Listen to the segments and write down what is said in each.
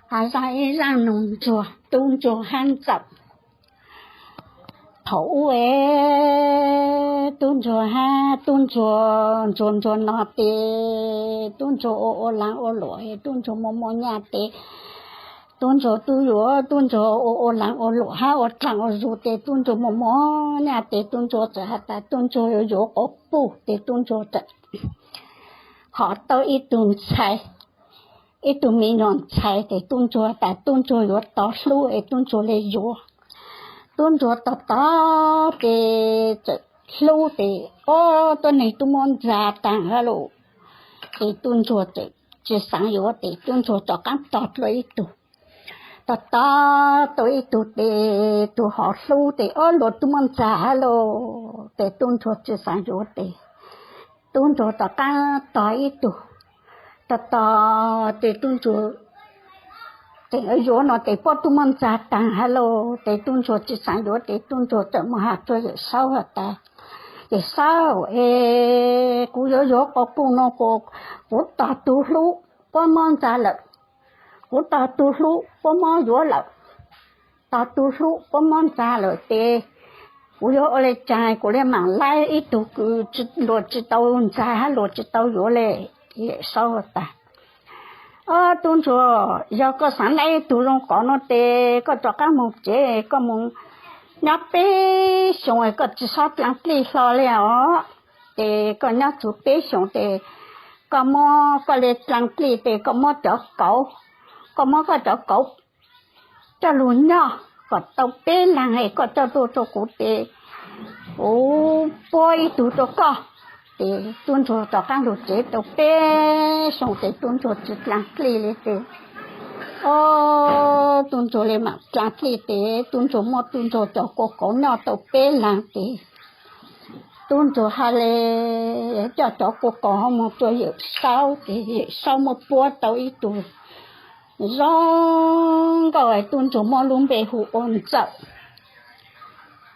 Hab zaaj ib zaaj noog ntsuag, tub ntsuag hab ntxawm. Thaum ub es tub ntsuag hab tub ntsuag, ntsuag ntsuag no tes tub ntsuag ua ua laag ua luam, tub ntsuag muaj muaj nyaj tes tub ntsuag tub yuav, tub ntsuag ua ua laag ua luam hab ua dlaag ua zug tes tub ntsuag muaj muaj nyaj tes tub ntsuag txawm has tas tub ntsuag yuav yuav quas puj tes tub ntsuag txawm hov tau ib tug ntxhais, ib tug me nyuam ntxhais tes tub ntsuag tas tub ntsuag yuav tos hlub es tub ntsuag le yuav. Tub ntsuag tos tos tes txawm hlub tes ob tuab neeg tub muab ntxa taag hab los, ces tub ntsuag txawm tsi xaav yuav tes tub ntsuag rov qaab tos dlua ib tug. Tos tos tau ib tug tes tug hov hlub tes ob luag tub muab ntxa hab los tes tub ntsuag tsi xaav yuav tes tub ntsuag rov qaab tos ib tug. Tos tos tes tub ntsuag tseem yuav no tes puab tub muab ntxa taag hab los tes tub ntsuag tsi xaav yuav tes tub ntsuag txawm moog has rua Yawm Saub has tas, Yawm Saub es, kuv yuav yuav quas puj no, kuv tos tug hlub puab muab ntxa lawm, kuv tos tug hlub puab muab yuav lawm, tos tug hlub puab muab ntxa lawm tes kuv yuav ua le caag kuv le maam laib ib tug kws luag tsi tau ntxa hab luag tsi tau yuav le? Yawm Saub tas, Ob tub ntsuag, yog koj xaav laib ib tug zoo kov no tes koj rov qaab moog tsev, koj moog nyob peb xyoos, koj tsi xob dlaa dlij hlo le os. Tes koj nyob txug peb xyoos tes koj muab koj le dlaa dlij tes koj muab cov kauv, koj muab koj cov kauv coj lug nyoj kom tau peb laag es koj coj tuaj rua kuv tes kuv puab ib tug rua koj. Tes tub ntsuag rov qaab lug tsev tau peb xyoos tes tub ntsuag tsi dlaa dlij le tes ob tub ntsuag le maam dlaa dlij tes tub ntsuag muab tub ntsuag cov kua kauv nyoj tau peb laag tes tub ntsuag has le coj cov kua kauv ho moog rua Yawm Saub tes Yawm Saub muab puab tau ib tug zoo nkauj, tub ntsuag muab lub npe hu ua Ntxawm.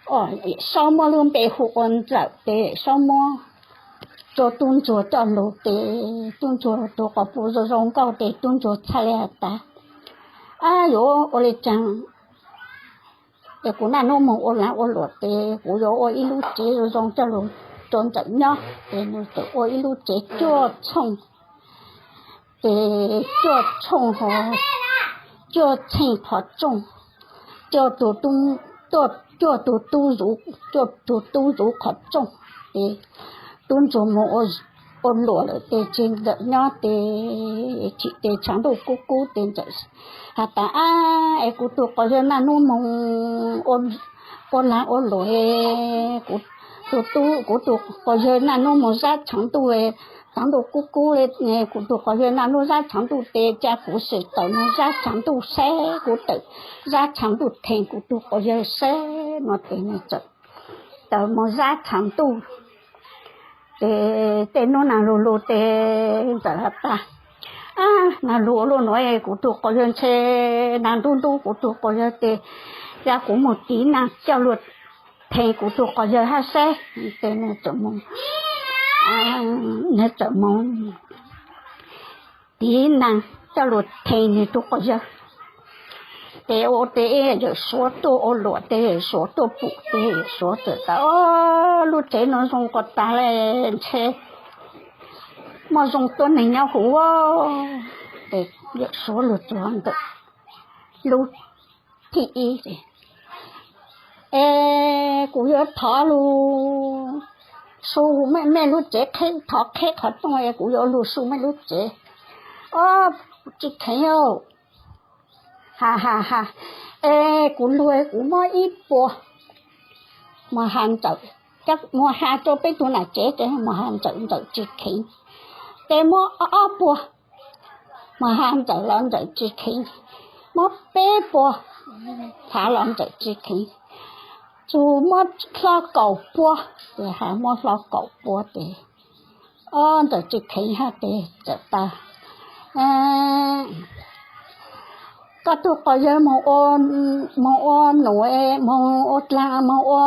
Yawm Saub muab lub npe hu ua Ntxawm tes Yawm Saub muab rua tub ntsuag coj lug tes tub ntsuag tug quas puj zoo zoo nkauj tes tub ntsuag txhad le has tas, Ab, yuav ua le caag es kuv naj nub moog ua laag ua luam tes kuv yuav ua ib lub tsev zoo zoo coj lug rua Ntxawm nyob. Tes nwg txawm ua ib lub tsev cuaj tshooj, tes cuaj tshooj ho cuaj tsheej qhov rooj, cuaj tug tub, cuaj tug tub zuv, cuaj tug tub zuv qhov rooj. Tes tub ntsuag moog ua luam lawm tes tseg Ntxawm nyob tes tsim tes tshav ntuj kub kub tes Ntxawm has tas, Ab, es kuv tug quas yawg naj nub moog ua laag ua luam, kuv tug quas yawg naj nub moog zab tshav ntuj, tshav ntuj kub kub le, kuv tug quas yawg naj nub zab tshav ntuj tes ca kuv sim tawm moog zab tshav ntuj saib, kuv tawm zab tshav ntuj theem kuv tug quas yawg saib no. Tes nwg txawm tawm moog zab tshav ntuj. Tes tej nub naag lug lug tes Ntxawm has tas, Ab, naag lug ua luaj nuav, kuv tug quas yawg ntshe naag ntub ntub kuv tug quas yawg tes ca kuv moog tiv naag coj lug theem kuv tug quas yawg hab saib. Tes nwg txawm moog, nwg txawm moog tiv naag coj lug theem nwg tug quas yawg. Tes ua tes Yawm Suav tuaj ua luam tes Yawm Suav tuaj pum tes Yawm Suav txawm tas, Ob, lub tsev nuav zoo quas taag le, ntshe muaj zoo tuab neeg nyob huv. Tes Yawm Suav lug txug ntawm lub thib ib, Es kuv yuav thov lug su mej lub tsev, thov qheb qhov rooj es kuv yuav lug su mej lub tsev. Ob, tsi kheev, ha ha ha, es kuv lug kuv muab ib puas mos has Ntxawm, mos has rua peb tug nam tsev tes mos has Ntxawm, Ntxawm tsi kheev. Tes muab ob puas mos has Ntxawm los Ntxawm tsi kheev. Muab peb puas has los Ntxawm tsi kheev. Txug muab hlo kaum puas, tes has muab hlo kaum puas tes ob Ntxawm tsi kheev hab tes txawm tas, Koj tug quas yawg moog ua num, moog ua dlaag, moog ua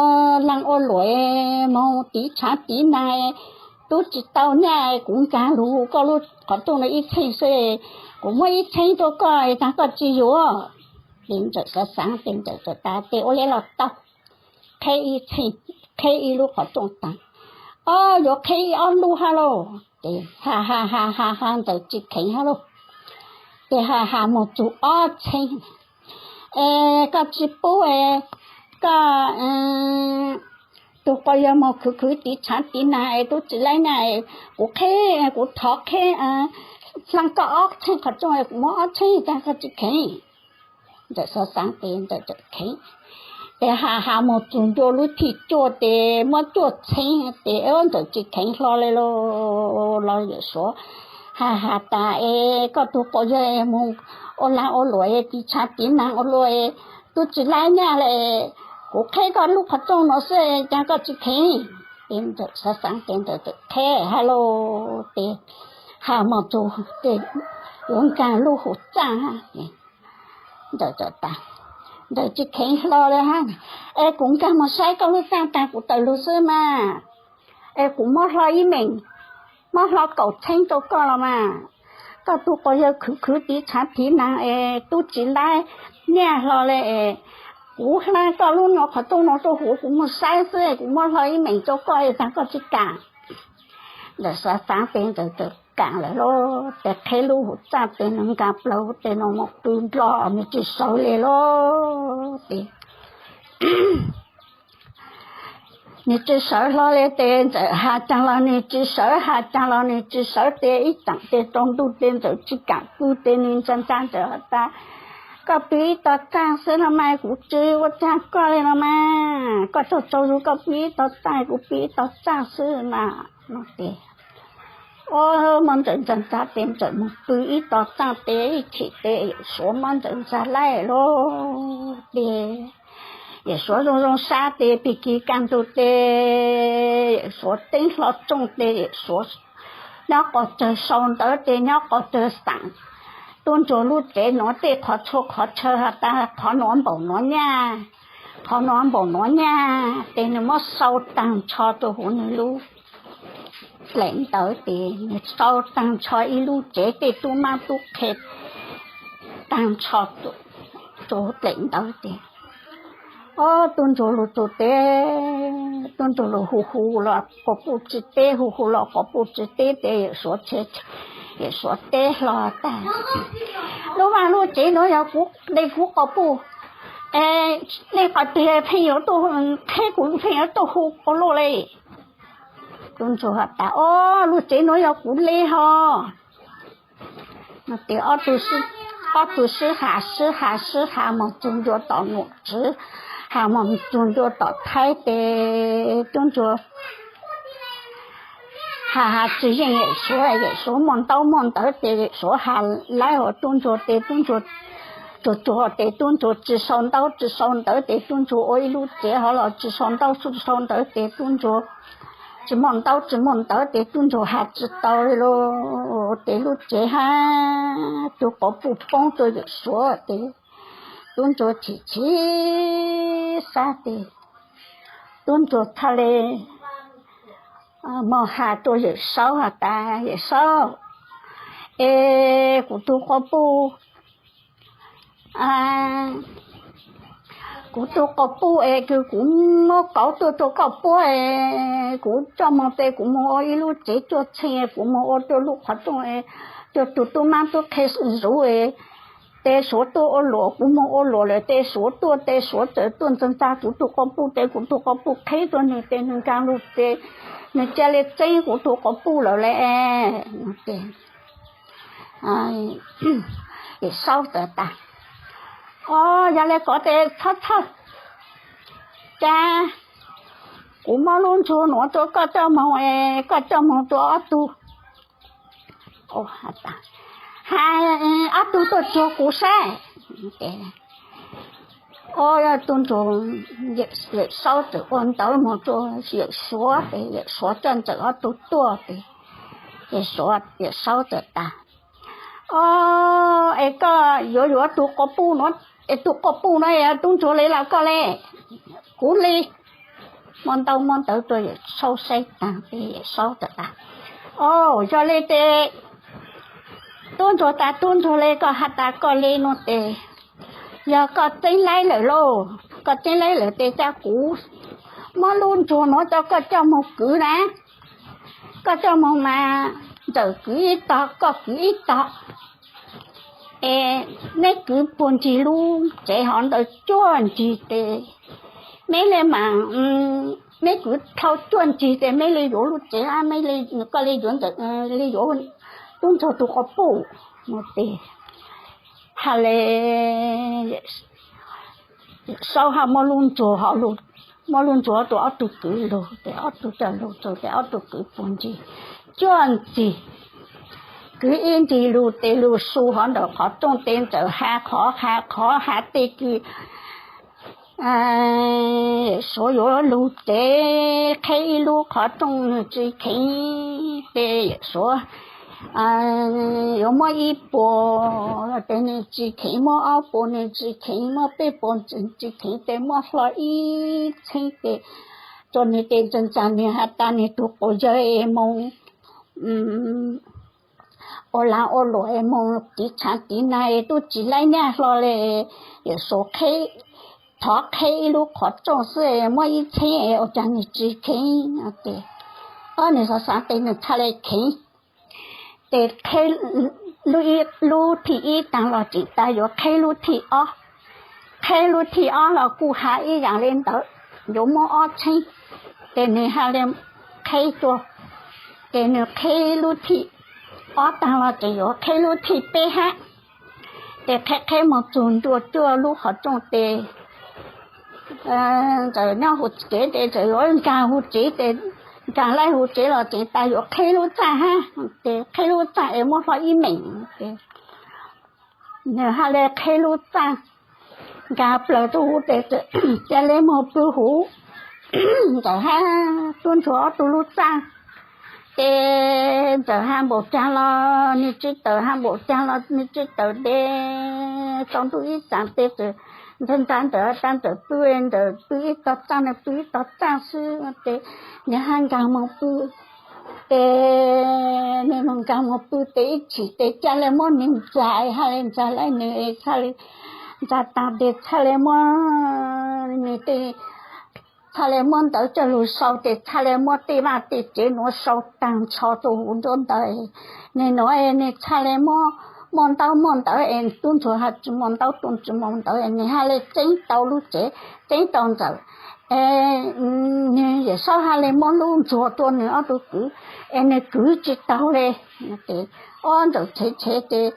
laag ua luam, moog tiv tshaav tiv naag, tub tsis tau nyaj, kuv nkag lug koj lub qhov rooj no ib txheej xwb, kuv muab ib txheeb rau koj, tag koj tsis yuav. Ces Ntxawm xav xav ces Ntxawm txawm tas tes ua li los tau, qheb ib txheej, qheb ib lub qhov rooj tas, o, yuav qheb ib ob lub hab lauj. Ces ha ha ha ha ha Ntxawm tsis kheev hab lauj. Ces ha ha moog txug ob txheeb, es koj tsis pub, koj tug quas yawg moog khwv khwv tiv tshaav tiv naag es tub tsis laib nyaj, kuv qheb, kuv thov qheb, hlaa koj ob txheej qhov rooj, kuv muab ob txheej tag koj tsis kheev. Ntxawm xav xav tes Ntxawm txawm kheev. Ces ha ha moog txug ncua lub thij cuaj tes muab cuaj txheeb tes Ntxawm tsis kheev hlo le lauj. Los Yawm Suav ha ha tas es koj tug quas yawg moog ua laag ua luam tiv tshaav tiv naag ua luaj, tub tsis laib nyaj le, kuv qheb koj lub qhov rooj no xwb, cas koj tsis kheev. Ces Ntxawm xav xav ces Ntxawm txawm qheb ha lauj. Ces ha moog txug ces yuav nkaag lub hu txaaj hab. Ntxawm txawm tas, Ntxawm tsis kheev hlo le hab, es kuv nkaag moog saib koj lub txaaj taag kuv tawm lug xwb mas, es kuv muab hlo ib meem, muab hlo kaum txheeb rau koj los mas, koj tug quas yawg khwv khwv tiv tshaav tiv naag es tub tsis laib nyaj hlo le, kuv hlaa koj lub no qhov rooj no rau huv kuv moog saib xwb, kuv muab hlo ib meem rau koj es tag koj tsis kam. Ntxawm xav xav tes Ntxawm txawm kam lawm lauj. Tes qheb lub hu txaaj tes nwg nkaag plaws tes no moog pw nrho, nwg tsis sawv le lauj. Tes nwg tsis sawv hlo le tes Ntxawm has caag los nwg tsis sawv, has caag los nwg tsis sawv tes ib tsaam tes tsaus ntuj tes Ntxawm tsis kam pw tes nwg ntsa ntsa Ntxawm has tas, koj pw ib tog txaaj xwb no mas, kuv tsis ua caag koj le no mas, koj tsaug tsaug zug koj pw ib tog txaaj, kuv pw ib tog txaaj xwb mas. Ces muab Ntxawm ntsa ntsa tes Ntxawm moog pw ib tog txaaj tes ib chim tes Yawm Suav muab Ntxawm ntsa laib lauj. Ces Yawm Suav zoo zoo sab tes pig kig kaj ntug tes Yawm Suav teeb hlo tsooj tes Yawm Suav nyob qhov tsawg sau ntawv tes nyob qhov tsawg xaam. Tub Ntsuag lub tsev nuav tej qhov txhua qhov chaw has tas qhov nuav npaum nuav nyaj, qhov nuav npaum nuav nyaj tes nwg muab sau taag nrho rua huv nwg lub dlaim ntawv tes nwg sau taag nrho ib lub tsev tej tub mab tub qhe taag nrho rua dlaim ntawv tes Tub Ntsuag lug txug tes Tub Ntsuag lug hu hu los quas puj tsi teb, hu hu los quas puj tsi teb tes Yawm Suav teb hlo tas, lub vaaj lub tsev nuav yog kuv le kuv quas puj, nej qhov twg pheej yuav tuaj qheb kuv pheej yuav tuaj hu ua luaj le. Tub Ntsuag has tas, o, lub tsev nuav yog kuv le hos. Tes ob tug sib has sib has sib has moog txug ncua tom nom tswv, has moog txug ncua tom thaib tes Tub Ntsuag has has tsi yeej Yawm Suav, Yawm Suav muaj ntaub muaj ntawv tes Yawm Suav has laib hos Tub Ntsuag tes Tub Ntsuag tsuag tsuag tes Tub Ntsuag tsi sau ntaub tsi sau ntawv tes Tub Ntsuag ua ib lub tsev hov los tsi sau ntaub tsi sau ntawv tes Tub Ntsuag tsi muaj ntaub tsi muaj ntawv tes Tub Ntsuag has tsi tau le lauj. Tes lub tsev hab tug quas puj poob rua Yawm Suav tes Tub Ntsuag chim chim xav tes Tub Ntsuag txhaj le moog has rua Yawm Saub has tas, Yawm Saub, es kuv tug quas puj, kuv tug quas puj es kws kuv muab kauv tuaj rua koj puab es kuv coj moog tes kuv moog ua ib lub tsev cuaj txheej, kuv moog ua rua lub qhov rooj es cuaj tug tub mab tub qhe zuv es tes Suav tuaj ua luam, kuv moog ua luam lawm tes Suav tuaj tes Suav txawm tuaj ntxag ntxag kuv tug quas puj tes kuv tug quas puj qheb rua nwg tes nwg nkaag lug tes nwg ca le txeeb kuv tug quas puj lawm le. Yawm Saub txawm tas, o, yog le kov tes txhob txhawj, cas kuv muab lub ntsuag nuav rua koj coj moog es koj coj moog rua ob tug, has ob tug tuaj tsuag kuv saib. Tub Ntsuag, Yawm Saub txawm ua ntawv moog rua Yawm Suav tes Yawm Suav coj Ntxawm ob tug tuaj tes Yawm Saub txawm tas, o, es koj yuav yuav tug quas puj nuav, es tug quas puj nuav yog Tub Ntsuag le los koj le? Kuv le. muab ntaub muab ntawv rau Yawm Saub saib taag tes Yawm Saub txawm tas, O, yog le tes tub ntsuag tas tub ntsuag le, koj has tas koj le nuav tes, yog koj txeeb laib lawm lauj, koj txeeb laib lawm tes ca kuv muab lub ntsuag nuav rau koj coj moog kwv na. Koj coj moog mas Ntxawm kwv ib tog, koj kwv ib tog, es neb kwv puag ncig lub tsev hov ntawd cuaj ncig tes meb le maam, meb kwv dhau cuaj ncig tes meb le yuav lub tsev hab, koj le yuav Ntxawm, le yuav tub ntsuag tug quas puj. Nuav tes has le Saub hab muab lub ntsuag hov, muab lub ntsuag rua ob tug kwv lug tes ob tug coj lug txug tes ob tug kwv puag ncig cuaj ncig. Kwv ib ncig lug tes lug su hov ntawm qhov rooj tes Ntxawm has qhov has qhov has tes kws Suav yuav lug tsev qheb ib lub qhov rooj nwg tsi kheev tes Suav yuav muab ib puas tes nwg tsi kheev, muab ob puas nwg tsi kheev, muab peb puas tsi kheev tes muab hlo ib txheeb tes rua nwg tes ntsa ntsa nwg has tas nwg tug quas yawg es moog ua laag ua luam es moog tiv tshaav tiv na es tub tsi laib nyaj hlo le. Yawm Suav thov qheb ib lub qhov rooj xwb muab ib txheeb es ua caag nwg tsi kheev tes, o nwg xav xav tes nwg txhaj le kheev tes qheb lub thij ib taag los tseem tas yuav qheb lub thij ob. Qheb lub thij ob los kuj has ib yaam le ntawd, yuav muab ob txheeb tes nwg has le qheb tuaj tes nwg qheb lub thij ob taag los tseem yuav qheb lub thij peb hab. Tes qheb qheb moog txug ntua cuaj lub qhov rooj tes Ntxawm nyob huv tsev tes Ntxawm yuav nkaag huv tsev tes nkaag laij huv tsev los tseem tas yuav qheb lub txaj hab tes qheb lub txaj es muab hlo ib meem tes nwg has le qheb lub txaj nkaag plawg rua huv tes ca le moog pw huv Ntxawm hab tub ntsuag ob tug lub txaj. Tes Ntxawm has npaum caag los nwg tsi tawm, has npaum caag los nwg tsi tawm tes tsaus ntuj ib txaam tes Ntxawm ntsa Ntxawm tas Ntxawm pw, Ntxawm pw ib tog txaj nwg pw ib tog txaj xwb tes nwg has nkaag moog pw. Tes nwg moog nkaag moog pw tes ib chim tes ca le muab nwg ntsa, has le ntsa laij nwg txhaj le, ntsa taag tes txhaj le muab nwg tes txhaj le muab ntawv coj lug sau tes txhaj le muab tej vaaj tej tsev nuav sau taag nrho rua huv nruab ntawd. Nwg nuav nwg txhaj le muaj ntaub muaj ntawv es tub ntsuag has tsi muaj ntaub tub tsi muaj ntawv es nwg has le txeeb tau lub tsev, txeeb tau Ntxawm, nwg Yawm Saub has le muab lub ntsuag rua nwg ob tug kwv es nwg kwv tsi taug le. Tes ob Ntxawm tshev tshev tes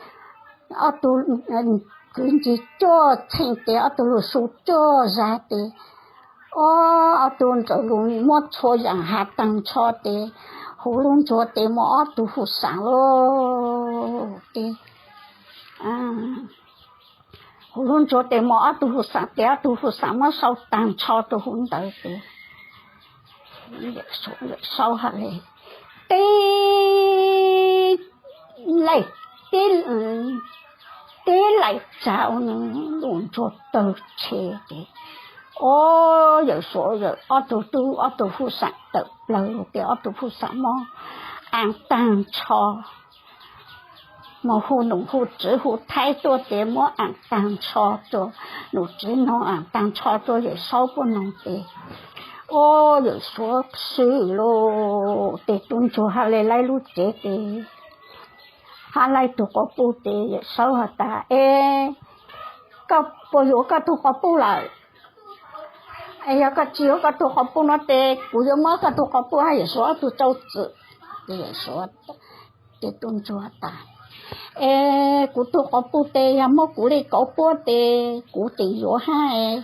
ob tug kwv ncig cuaj txheej tes ob tug lug su cuaj zag tes ob, ob tug Ntxawm lug muab txhua yaam has taag nrho tes huv lub ntsuag tes muaj ob tug huj xaam lauj. Tes huv lub ntsuag tes muaj ob tug huj xaam tes ob tug huj xaam muab sau taag nrho rua huv ntawd tes Yawm Saub has le teb laim, teb laim tsa ua nwg lub ntsuag tawg tshe tes ob, Yawm Suav ob tug tub ob tug huj xaam tawm plawg tes ob tug huj xaam muab aav taag nrho, moog hu num hu tswv hu thaib tuaj tes muab aav taag nrho rua num tswv noog, aav taag nrho rua Yawm Saub puab noog tes ob, Yawm Suav swb lug tes tub ntsuag has le laib lub tsev tes hab laib tug quas puj tes Yawm Saub has tas, Es koj puas yuav koj tug quas puj lawm? Es yog koj tsi yuav koj tug quas puj nuav tes kuv yuav muab koj tug quas puj hab Yawm Suav ob tug rau txim. Tes Yawm Suav, tes tub ntsuag tas, Es kuv tug quas puj tes yog muab kuv le kauv puab tes kuv tseem yuav hab.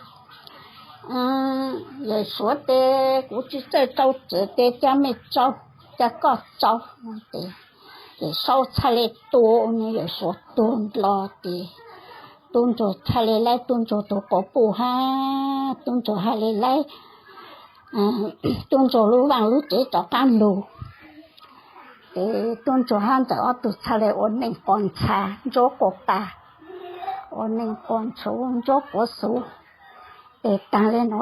Yawm Suav tes kuv tsi txawj rau txim tes ca mej rau, ca koj rau. Tes Yawm Saub txhaj le tua, Yawm Suav tuag los tes tub ntsuag txhaj le laib tub ntsuag tug quas puj hab tub ntsuag has le laib tub ntsuag lub vaaj lub tsev rov qaab lug. Tes tub ntsuag hab Ntxawm ob tug txhaj le ua neej quas ntxha ntsuab quas pa, ua neej quas ntxhuv ntsuab quas xuv. Tes taag le no